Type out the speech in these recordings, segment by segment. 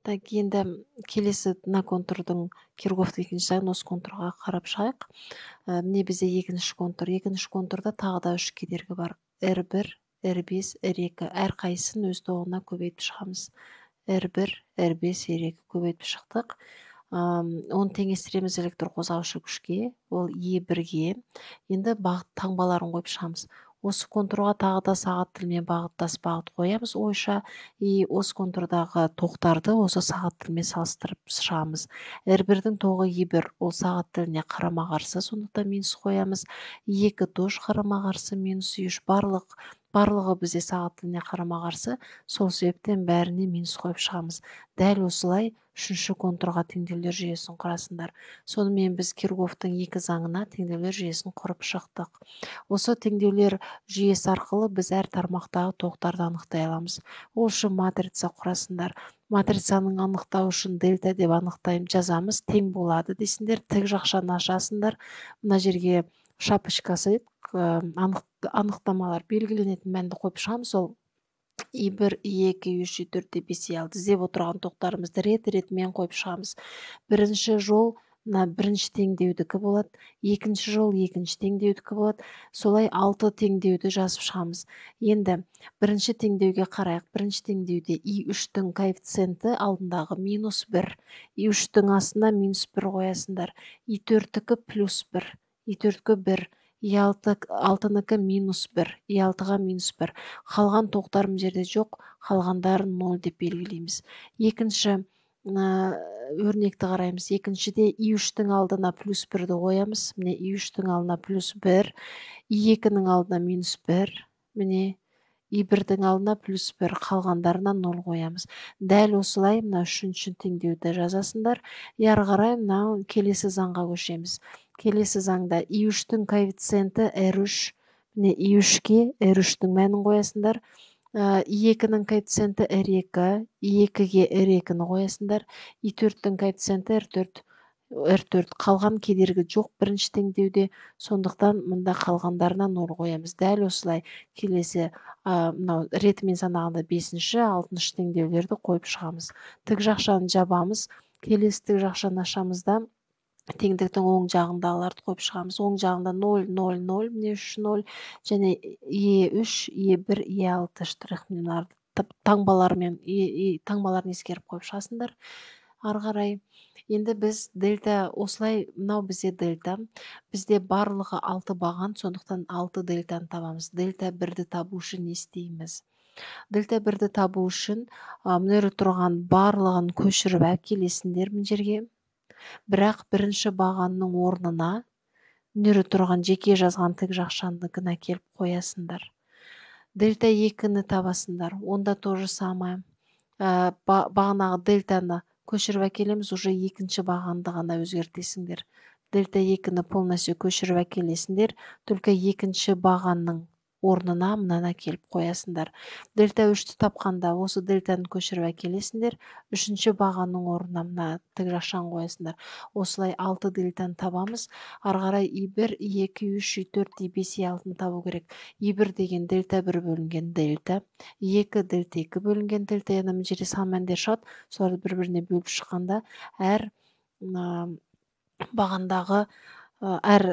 Так, енді келесі мына контурдың, Кирхгофтың екінші заңын осы контурға қарап шығайық. Міне бізде екінші контур. Екінші контурда тағы да үш кедергі бар. R1, R5, R2. Әрқайсысын өз тоғына көбейтіп шығамыз. R1, R5, R2 көбейтіп шықтық. Оны теңестіреміз электр қозғаушы күшке, ол E1-ге. Енді бағыт таңбаларын қойып шығамыз. Осы контурға тағы да сағат тілімен бағыттас бағыт қоямыз ойша, и осы контурдағы тоқтарды осы сағат тілімен салыстырып шығамыз. R1-дің тоғы E1, ол сағат тіліне қарама-қарсы, сондықтан минус қоямыз. E2 тоже қарама-қарсы, минус үш, барлығы бізде сағат тіліне қарама-қарсы, сол себептен бәріне минус қойып шығамыз. Дәл осылай үшінші контурға теңдеулер жүйесін құрасыңдар. Сонымен біз Кирхгофтың екі заңына теңдеулер жүйесін құрып шықтық. Осы теңдеулер жүйесі арқылы біз әр тармақтағы тоқтарды анықтай аламыз. Ол үшін матрица құрасыңдар. Матрицаның анықтау үшін дельта деп анықтаймын, жазамыз, тең болады дейсіңдер, тік жақшаны ашасыңдар. Мына жерге шапочкасы анықтамалар белгіленетін мәнді қойып шығамыз. Ол И1, И2, И3, И4, И5, И6 іздеп отырған тоқтарымызды рет-ретімен қойып шығамыз. Бірінші жол мына бірінші теңдеудікі болады, екінші жол екінші теңдеудікі болады. Солай 6 теңдеуді жазып шығамыз. Енді бірінші теңдеуге қарайық. Бірінші теңдеуде И3-тің коэффициенті алдындағы минус 1, И3-тің астына минус 1 қоясыңдар. И4-тікі плюс 1, И4-кі 1, И6, алтыныкі минус 1, И6-ға минус 1. Қалған тоқтар мына жерде жоқ, қалғандарын 0 деп белгілейміз. Екінші өрнекті қараймыз. Екіншіде И3-тің алдына плюс 1-ді қоямыз. Міне И3-тің алдына плюс 1, И2-нің алдына минус 1, міне И1-дің алдына плюс 1, қалғандарына 0 қоямыз. Дәл осылай мына үшінші теңдеуді жазасыңдар. И ары қарай мынау келесі заңға көшеміз. Келесі заңда И3-тің коэффициенті R3, міне И3-ке R3-тің мәнін қоясыңдар. И2-нің коэффициенті R2, И2-ге R2-ні қоясыңдар. И4-тің коэффициенті R4, R4. Қалған кедергі жоқ бірінші теңдеуде, сондықтан мында қалғандарына 0 қоямыз. Дәл осылай келесі, мынау ретімен санағанда 5-ші, 6-шы теңдеулерді қойып шығамыз. Тік жақшаны жабамыз, келесі тік жақшаны ашамыз да теңдіктің оң жағындағыларды қойып шығамыз. Оң жағында 0, 0, 0, міне 3, 0 және Е3, Е1, Е6 штрих мыналарды таңбалармен, таңбаларын ескеріп қойып шығасыңдар. Ары қарай енді біз дельта осылай, мынау бізде дельта, бізде барлығы 6 баған, сондықтан 6 дельтаны табамыз. Дельта 1-ді табу үшін не істейміз? Дельта 1-ді табу үшін, мына жерде тұрған барлығын көшіріп әкелесіңдер мына жерге. Бірақ бірінші бағанның орнына мына жерде тұрған жеке жазған тік жақшаныкін әкеліп қоясыңдар. Дельта 2-ні табасыңдар. Онда то же самое. Бағанағы дельтаны көшіріп әкелеміз, уже екінші бағанды ғана өзгертесіңдер. Дельта 2-ні полностью көшіріп әкелесіңдер, только екінші бағанның орнына мынаны әкеліп қоясыңдар. Дельта 3-ті тапқанда осы дельтаны көшіріп әкелесіңдер, үшінші бағанның орнына мына тік жақшаны қоясыңдар. Осылай 6 дельтаны табамыз. Ары қарай И1, И2, И3, И4, И5, И6-ны табу керек. И1 деген дельта 1 бөлінген дельта, И2 дельта 2 бөлінген дельта, яғни мына жерде сан мәндер шығады, соларды бір-біріне бөліп шыққанда әр, бағандағы, әр,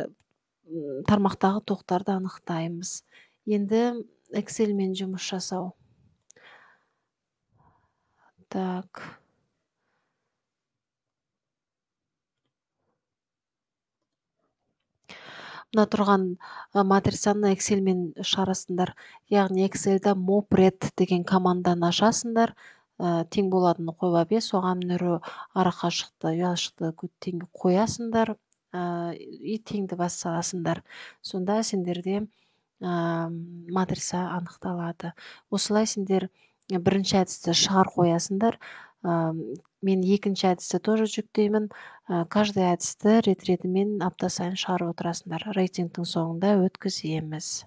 тармақтағы тоқтарды анықтаймыз. Енді Excel-мен жұмыс жасау. Так. Мына тұрған матрицаны Excel-мен шығарасыңдар. Яғни Excel-да mopred деген команданы ашасыңдар. Тең болатыны қойып алып, соған мына арақашықты, ұяшықты тең қоясыңдар, и теңді бас саласыңдар. Сонда сендерде матрица анықталады. Осылай сендер бірінші әдісті шығар қоясыңдар. Мен екінші әдісті тоже жүктеймін. Каждый әдісті рет-ретімен апта сайын шығарып отырасыңдар. Рейтингтің соңында өткіземіз.